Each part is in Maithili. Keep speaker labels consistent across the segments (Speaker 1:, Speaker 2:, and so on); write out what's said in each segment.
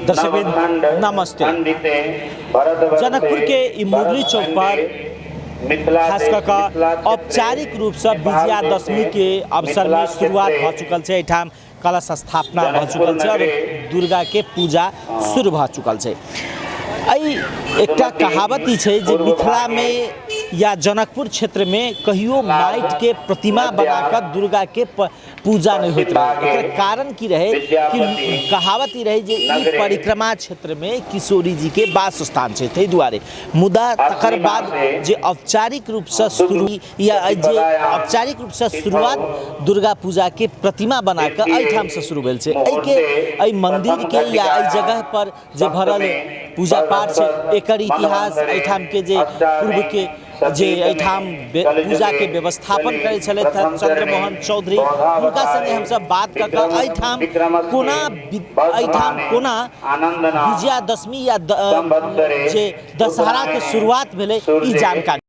Speaker 1: दर्शकवृंद नमस्ते। जनकपुर के ई मुरली चौक पर खास कऽ कऽ औपचारिक रूपसँ विजयादशमी के अवसरमे शुरुआत भऽ चुकल छै। एहिठाम कलश स्थापना भऽ चुकल छै आओर दुर्गाके पूजा शुरू भऽ चुकल छै। एहि एकटा कहावत ई छै जे मिथिलामे या जनकपुर क्षेत्रमे कहियो माटिके प्रतिमा बना कऽ दुर्गाके पूजा नहि होइत रहै। एकर कारण की रहै कि कहावत ई रहै जे ई परिक्रमा क्षेत्रमे किशोरी जीके वास स्थान छै, ताहि दुआरे। मुदा तकर बाद जे औपचारिक रूपसँ शुरू या जे औपचारिक रूपसँ शुरुआत दुर्गा पूजाके प्रतिमा बना कऽ एहिठामसँ शुरू भेल छै। एहिके एहि मन्दिरके या एहि जगहपर जे भरल पूजा पाठ छै, एकर इतिहास, एहिठामके जे पूर्वके जे एहिठाम पूजाके व्यवस्थापन करै छलथि हँ चंद्रमोहन चौधरी, हुनका सङ्गे हमसब बात कऽ कऽ एहिठाम कोना विजयादशमी या जे दशहराके शुरुआत भेलै, ई जानकारी।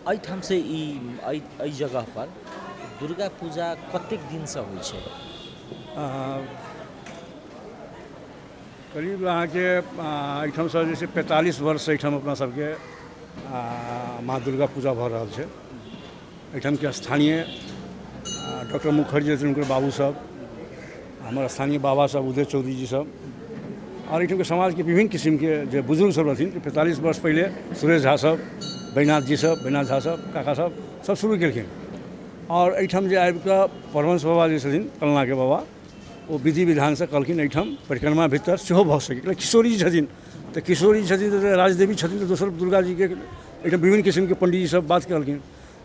Speaker 1: एहिठामसँ ई एहि एहि जगहपर दुर्गा पूजा कतेक दिनसँ होइ छै?
Speaker 2: करीब अहाँके एहिठामसँ जे छै 45 वर्षसँ एहिठाम अपना सबके माँ दुर्गा पूजा भऽ रहल छै। एहिठामके स्थानीय डॉक्टर मुखर्जी छथिन, हुनकर बाबू सब, हमर स्थानीय बाबा सब, उदय चौधरी जी सब आओर एहिठामके समाजके विभिन्न किसिमके जे बुजुर्ग सब रहथिन, 45 वर्ष पहिले सुरेश झा सब, बैनाथ जी सब, बैनाथ झा सब, काका सब सब शुरू केलखिन। आओर एहिठाम जे आबिकऽ परमहंस बाबा जे छथिन, कलनाके बाबा, ओ विधि विधानसँ कहलखिन एहिठाम परिक्रमा भीतर सेहो भऽ सकै। किशोरी जी छथिन तऽ किशोरी छथिन तऽ राजदेवी छथिन, तऽ दोसर दुर्गा जीके एहिठाम विभिन्न किसिमके पण्डीजी सब बात कहलखिन,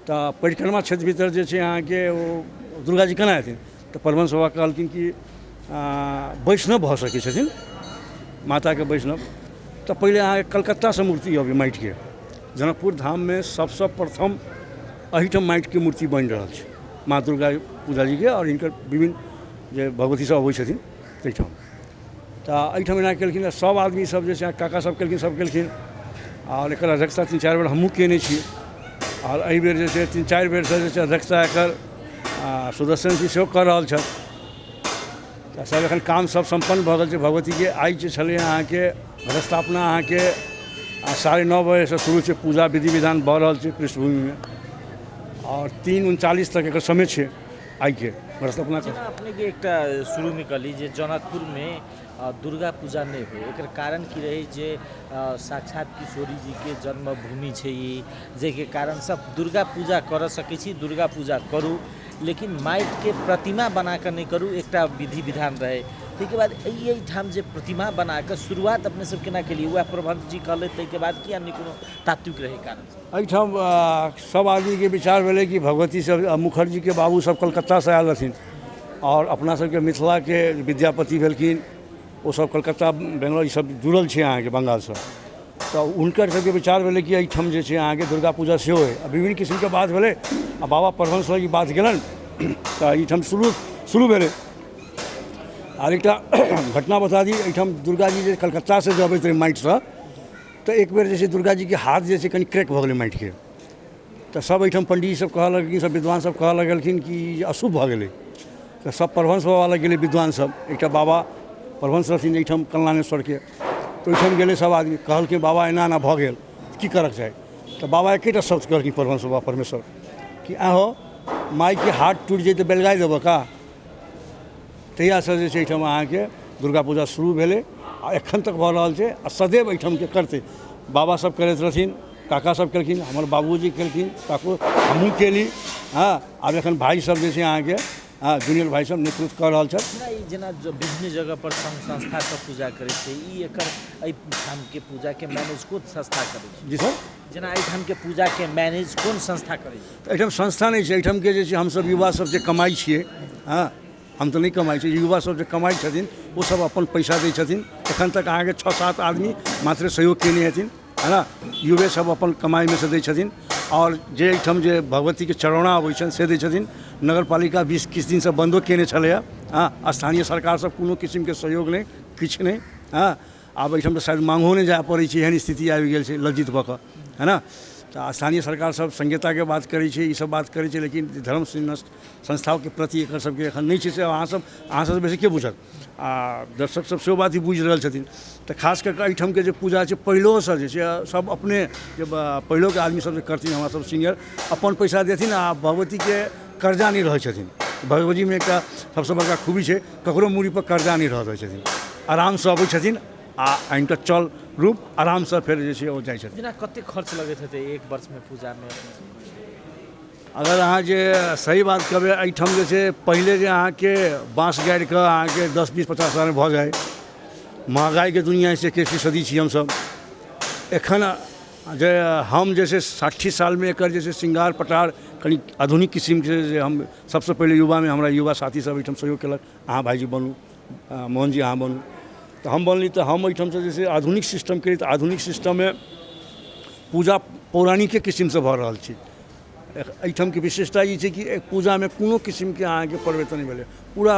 Speaker 2: तऽ परिक्रमा क्षेत्र भीतर जे छै अहाँके ओ दुर्गा जी केना हेथिन? तऽ परमहंस बाबा कहलखिन कि वैष्णव भऽ सकै छथिन माताके वैष्णव। तऽ पहिले अहाँके कलकत्तासँ मूर्ति अबै माटिके। जनकपुर धाममे सबसँ प्रथम एहिठाम माटिके मूर्ति बनि रहल छै माँ दुर्गा पूजा जीके आओर हिनकर विभिन्न जे भगवती सब अबै छथिन ताहिठाम। तऽ एहिठाम एना केलखिन सब आदमी सब जे छै, काका सब केलखिन, सब केलखिन। आओर एकर अध्यक्षता 3-4 बेर हमहूँ केने छी। आओर एहिबेर जे छै 3-4 बेरसँ जे छै अध्यक्षता एकर सुदर्शन जी सेहो कऽ रहल छथि। तऽ सब एखन काम सब सम्पन्न भऽ गेल छै भगवतीके। आइ जे छलै अहाँके घटस्थापना, अहाँके 9:30 बजेसँ शुरू छै पूजा, विधि विधान भऽ रहल छै पृष्ठभूमिमे आओर 3:39 तक एकर समय छै आइके घटस्थापना।
Speaker 1: जेना अपनेके एकटा शुरूमे कहली जे जनकपुरमे दुर्गा पूजा नहि होइ, एकर कारण की रहै जे साक्षात किशोरी जीके जन्मभूमि छै ई, जाहिके कारण सब दुर्गा पूजा करऽ सकै छी, दुर्गा पूजा करू। लेकिन माटिके प्रतिमा बना कऽ नहि करू, एकटा विधि विधान रहै। ताहिके बाद एहिठाम जे प्रतिमा बना कऽ शुरुआत अपने सब केना केलियै, वएह प्रबंध जी कहले ताहिके बाद कि अन्य कोनो तात्विक रहै कारण?
Speaker 2: एहिठाम सब आदमीके विचार भेलै कि भगवती सब, मुखर्जीके बाबू सब कलकत्तासँ आयल रहथिन आओर अपना सबके मिथिलाके विद्यापति भेलखिन, ओसब कलकत्ता बेंगलौर ईसब जुड़ल छै अहाँके बंगालसँ, तऽ हुनकर सबके विचार भेलै कि एहिठाम जे छै अहाँके दुर्गा पूजा सेहो होइ। आ विभिन्न किस्मके बात भेलै आ बाबा परमहंस ई बात गेलनि तऽ एहिठाम शुरू शुरू भेलै। आर एकटा घटना बता दी, एहिठाम दुर्गा जी जे कलकत्तासँ जे अबैत रहै माटिसँ, तऽ एक बेर जे छै दुर्गा जीके हाथ जे छै कनि क्रैक भऽ गेलै माटिके, तऽ सब एहिठाम पंडीजी सब कहऽ लगलखिन, सब विद्वान सब कहऽ लगलखिन कि अशुभ भऽ गेलै। तऽ सब परमहंस बाबा लग गेलै विद्वान सब, एकटा बाबा परमहंस रहथिन एहिठाम कल्याणेश्वरके, तऽ ओहिठाम गेलै सब आदमी, कहलखिन बाबा एना एना भऽ गेल, की करऽके चाही? तऽ बाबा एकेटा शब्द कहलखिन परमहंस बाबा परमेश्वर कि आहो माइके हाथ टूटि जेतै बेलगाइ देबऽ का? तहियासँ जे छै एहिठाम अहाँके दुर्गा पूजा शुरू भेलै आ एखन तक भऽ रहल छै आ सदैव एहिठामके करतै। बाबा सब करैत रहथिन, काका सब केलखिन, हमर बाबूजी केलखिन, काको हमहूँ केली। हँ, आब एखन भाइ सब जे छै अहाँके, हँ, जूनियर भाइ सब नेतृत्व कऽ रहल छथि।
Speaker 1: ई जेना विभिन्न जगह पर संघ संस्था सब पूजा करै छै, ई एकर एहिठामके पूजाके मैनेज कोन संस्था करै छै?
Speaker 2: जी सर,
Speaker 1: जेना एहिठामके पूजाके मैनेज कोन संस्था करै छै?
Speaker 2: एहिठाम संस्था नहि छै, एहिठामके जे छै हमसब युवा सब जे कमाइ छियै, हँ, हम तऽ नहि कमाइ छी, युवा सब जे कमाइ छथिन ओ सब अपन पैसा दै छथिन। एखन तक अहाँके 6-7 आदमी मात्र सहयोग केने हेथिन, है ना, युवे सब अपन कमाइमे से दै छथिन। आओर जे एहिठाम जे भगवतीके चढ़ौना अबै छनि से दै छथिन। नगरपालिका 20-21 दिनसँ बन्दो केने छलैए, हँ, स्थानीय सरकार सब कोनो किसिमके सहयोग नहि, किछु नहि। हँ, आब एहिठाम तऽ शायद मांगहो नहि जाय पड़ै छै, एहन स्थिति आबि गेल छै लज्जित भऽ कऽ, है ना। तऽ स्थानीय सरकार सब संहिताके बात करै छै, ई सब बात करै छै, लेकिन धर्म संस्थाके प्रति एकर सबके एखन नहि छै। से अहाँ सब बेसी के बुझत, आ दर्शक सब सेहो बात ही बुझि रहल छथिन। तऽ खास कऽ कऽ एहिठामके जे पूजा छै पहिलोसँ जे छै सब अपने जे पहिलोके आदमी सब जे करथिन, हमरा सब सीनियर अपन पैसा देथिन आ भगवतीके कर्जा नहि रहै छथिन। भगवतीमे एकटा सबसँ बड़का खूबी छै, ककरो मूड़ी पर कर्जा नहि रहऽ दै छथिन, आरामसँ अबै छथिन आ आनि चल रूप आरामसँ फेर जे छै ओ जाइ छथिन।
Speaker 1: जेना कतेक खर्च लगैत हेतै एक वर्षमे पूजामे?
Speaker 2: अगर अहाँ जे सही बात कहबै, एहिठाम जे छै पहिले जे अहाँके बाँस गाड़िकऽ अहाँके 10, 20, 50 हजारमे भऽ जाइ, महगाइके दुनिआ छै, 21वीं सदी छी हमसब। एखन जे हम जे छै 60 सालमे एकर जे छै श्रृंगार पटार कनि आधुनिक किसिमके जे हम सबसँ पहिले युवामे हमरा युवा साथी सब एहिठाम सहयोग केलक, अहाँ भाइजी बनू, मोहनजी अहाँ बनू, तऽ हम बनली। तऽ हम एहिठामसँ जे छै आधुनिक सिस्टम केली, तऽ आधुनिक सिस्टममे पूजा पौराणिके किसिमसँ भऽ रहल छै। एहिठामके विशेषता ई छै कि पूजामे कोनो किसिमके अहाँके परिवर्तन नहि भेलै, पूरा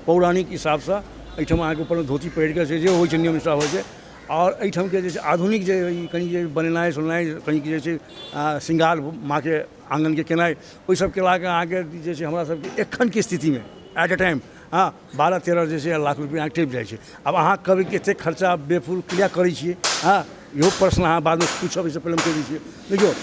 Speaker 2: पौराणिक हिसाबसँ एहिठाम अहाँके ऊपरमे धोती पहिर कऽ जे होइ छै नियम हिसाब होइ छै। आओर एहिठामके जे छै आधुनिक जे कनि जे बनेनाइ सोनेनाइ, कनि जे छै श्रृंगार माँके आङ्गनके केनाइ, ओहि सब केलाके अहाँके जे छै हमरा सबके एखनके स्थितिमे एट ए टाइम, हँ, 12-13 जे छै लाख रुपैआ अहाँके टपि जाइ छै। आब अहाँ कहबै कि एतेक खर्चा बेफूल किया करै छियै? हँ, इहो प्रश्न अहाँ बादमे पूछब, एहिसँ पहिले हम कहि दै छियै। देखियौ,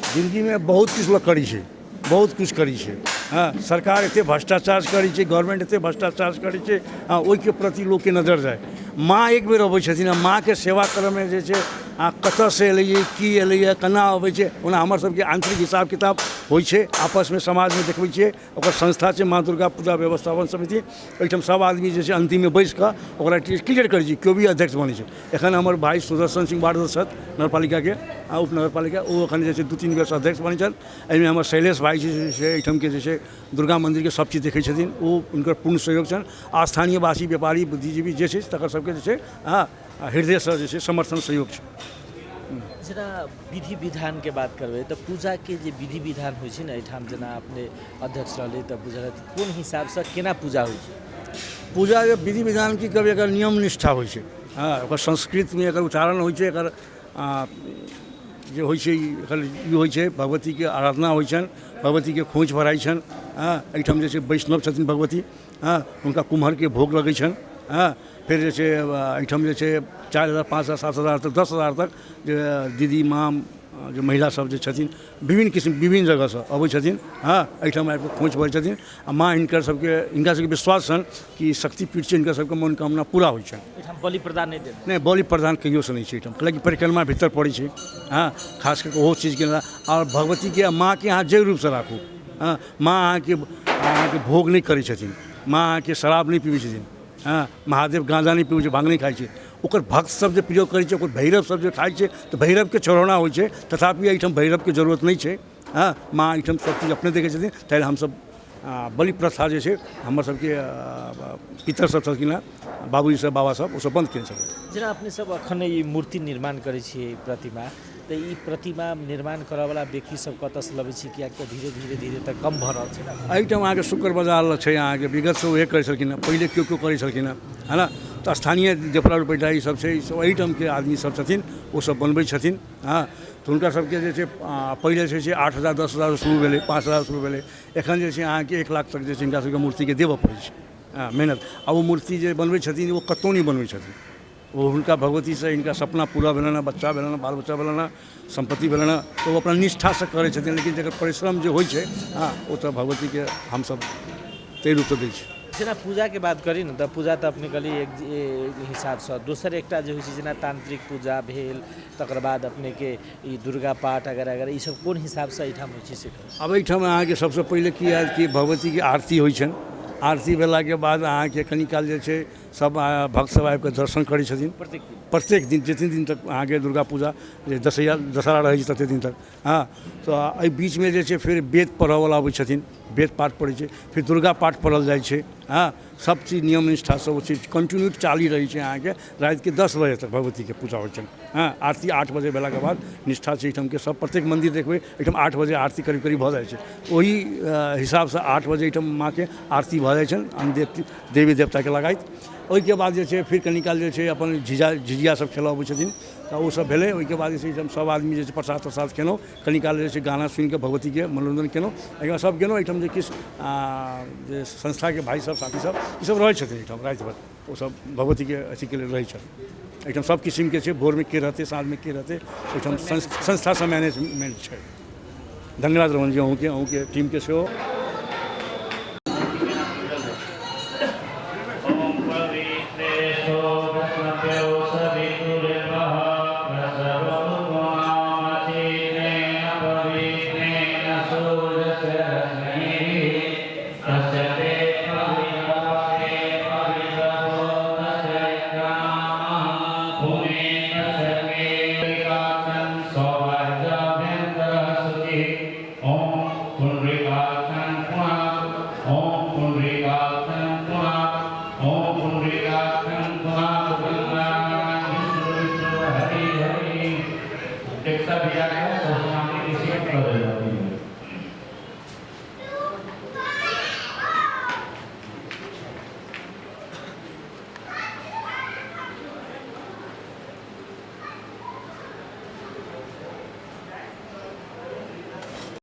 Speaker 2: जिन्दगीमे बहुत किछु लोक करै छै, बहुत किछु करै छै। हँ, सरकार एते भ्रष्टाचार करै छै, गवर्नमेंट एते भ्रष्टाचार करै छै, हँ, ओहिके प्रति लोकके नजर जाइ। माँ एक बेर अबै छथिन आ माँके सेवा करऽमे जे छै आ कतऽसँ एलैए, की एलैए, केना अबै छै, ओना हमर सबके आन्तरिक हिसाब किताब होइ छै, आपसमे समाजमे देखबै छियै। ओकर संस्था छै माँ दुर्गा पूजा व्यवस्थापन समिति। एहिठाम सब आदमी जे छै अन्तिममे बैस कऽ ओकरा क्लियर करै छै, केओ भी अध्यक्ष बनै छै। एखन हमर भाइ सुदर्शन सिंह वार्ड छथि नगरपालिकाके आ उपनगरपालिका, ओ एखन जे छै 2-3 बेरसँ अध्यक्ष बनै छथि। एहिमे हमर शैलेश भाइ जे छै एहिठामके जे छै दुर्गा मन्दिरके सब चीज देखै छथिन, ओ हुनकर पूर्ण सहयोग छनि। आ स्थानीयवासी, व्यापारी, बुद्धिजीवी जे छै तकर सबके जे छै, हँ, हृदयसँ जे छै समर्थन सहयोग छै।
Speaker 1: जेना विधि विधानके बात करबै तऽ पूजाके जे विधि विधान होइ छै ने एहिठाम, जेना अपने अध्यक्ष रहलै तऽ बुझल हेतै कोन हिसाबसँ केना पूजा होइ छै?
Speaker 2: पूजा जे विधि विधान की कहबै, एकर नियम निष्ठा होइ छै। हँ, ओकर संस्कृतमे एकर उच्चारण होइ छै, एकर जे होइ छै एकर ई होइ छै, भगवतीके आराधना होइ छनि, भगवतीके खोँइछ भराइ छनि। हँ, एहिठाम जे छै वैष्णव छथिन भगवती, हँ, हुनका कुम्हरके भोग लगै छनि। हँ, फेर जे छै एहिठाम जे छै 4000, 5000, 7000 तक, 10,000 तक जे दीदी माँ जे महिला सब जे छथिन विभिन्न किसिम विभिन्न जगहसँ अबै छथिन। हँ, एहिठाम आबि कऽ खोँइछ भरै छथिन आ माँ हिनकर सबके हिनका सबके विश्वास छनि कि शक्तिपीठ छै, हिनकर सबके मनोकामना पूरा होइ छनि।
Speaker 1: एहिठाम बलि प्रदान नहि देल?
Speaker 2: नहि, बलि प्रदान कहियोसँ नहि छै एहिठाम, कैलाकि परिक्रमा भीतर पड़ै छै। हँ, खास कऽ कऽ ओहो चीजके आओर भगवतीके माँके अहाँ जाहि रूपसँ राखू। हँ, माँ अहाँके अहाँके भोग नहि करै छथिन, माँ अहाँके शराब नहि पीबै छथिन। हँ, महादेव गाँजा नहि पीबै छै, भाँग नहि खाइ छै। ओकर भक्त सब जे प्रयोग करै छै, ओकर भैरव सब जे खाइ छै, तऽ भैरवके चढ़ौना होइ छै। तथापि एहिठाम भैरवके जरूरत नहि छै। हँ, माँ एहिठाम सब चीज अपने देखै छथिन। ताहि लए हमसब बलि प्रथा जे छै, हमर सबके पितर सब छलखिन हेँ, बाबूजी सब, बाबा सब, ओसब बन्द केने छलखिन।
Speaker 1: जेना अपने सब अखन ई मूर्ति निर्माण करै छियै प्रतिमा, तऽ ई प्रतिमा निर्माण करऽवला व्यक्ति सब कतऽसँ लबै छी? किएक तऽ धीरे धीरे धीरे तऽ कम भऽ रहल छै ने।
Speaker 2: एहिठाम अहाँके शुक्र बाजार लग छै अहाँके, विगतसँ उएह करै छलखिन हेँ, पहिले केओ केओ करै छलखिन हेँ, है ने? तऽ स्थानीय देवरा रुपैठा ई सब छै, ई सब एहिठामके आदमी सब छथिन, ओसब बनबै छथिन। हँ, तऽ हुनका सबके जे छै, पहिले जे छै 8,000 10,000 शुरू भेलै, 5,000 शुरू भेलै, एखन जे छै अहाँके 1 लाख तक जे छै हिनका सबके मूर्तिके देबऽ पड़ै छै। हँ, मेहनत। आ ओ मूर्ति जे बनबै छथिन, ओ कतहु नहि बनबै छथिन। ओ हुनका भगवतीसँ हिनका सपना पूरा भेलनि हँ, बच्चा भेलनि हँ, बाल बच्चा भेलनि हँ, सम्पत्ति भेलनि हँ, तऽ ओ अपना निष्ठासँ करै छथिन। लेकिन जकर परिश्रम जे होइ छै, हँ, ओ तऽ भगवतीके हमसब ताहि रूपसँ दै छी।
Speaker 1: जेना पूजाके बात करी ने, तऽ पूजा तऽ अपने कहलियै एक हिसाबसँ, दोसर एकटा जे होइ छै, जेना तांत्रिक पूजा भेल, तकर बाद अपनेके ई दुर्गा पाठ अगर अगर ई सब कोन हिसाबसँ एहिठाम होइ छै से कहू।
Speaker 2: आब एहिठाम अहाँके सबसँ पहिले की आयल कि भगवतीके आरती होइ छनि। आरती भेलाके बाद अहाँके कनी काल जे छै सब भक्त सब आबिकऽ दर्शन करै छथिन।
Speaker 1: प्रत्येक दिन?
Speaker 2: प्रत्येक दिन, जतेक दिन तक अहाँके दुर्गा पूजा जे दशैया दशहरा रहै छै, ततेक दिन तक। हँ, तऽ एहि बीचमे जे छै फेर वेद पढ़ऽवला अबै छथिन, वेद पाठ पढ़ै छै, फेर दुर्गा पाठ पढ़ल जाइ छै। हँ, सब चीज नियम निष्ठासँ ओ चीज कंटिन्यू चालू रहै छै। अहाँके रातिके 10 बजे तक भगवतीके पूजा होइ छनि। हँ, आरती 8 बजे भेलाके बाद निष्ठा छै एहिठामके सब। प्रत्येक मन्दिर देखबै, एहिठाम 8 बजे आरती करीब करीब भऽ जाइ छै। ओहि हिसाबसँ 8 बजे एहिठाम माँके आरती भऽ जाइ छनि, अन्य देव देवी देवताके लगाइत। ओहिके बाद जे छै फेर कनी काल जे छै अपन झिझिया सब खेलऽ अबै छथिन, तऽ ओ सब भेलै। ओहिके बाद जे छै एहिठाम सब आदमी जे छै प्रसाद त्रसाद खेलहुँ। कनी काल जे छै गाना सुनिकऽ भगवतीके मनोरञ्जन केलहुँ। एहिके बाद सब गेलहुँ। एहिठाम जे किछु जे संस्थाके भाइ सब, साथी सब, ई सब रहै छथिन एहिठाम राति भरि, ओ सब भगवतीके अथीके लेल रहै छथिन। एहिठाम सब किसिमके छै, भोरमे के रहतै, साँझमे के रहतै, एहिठाम संस्थासँ मैनेजमेंट छै। धन्यवाद रमन जी, अहूँके, अहूँके टीमके सेहो।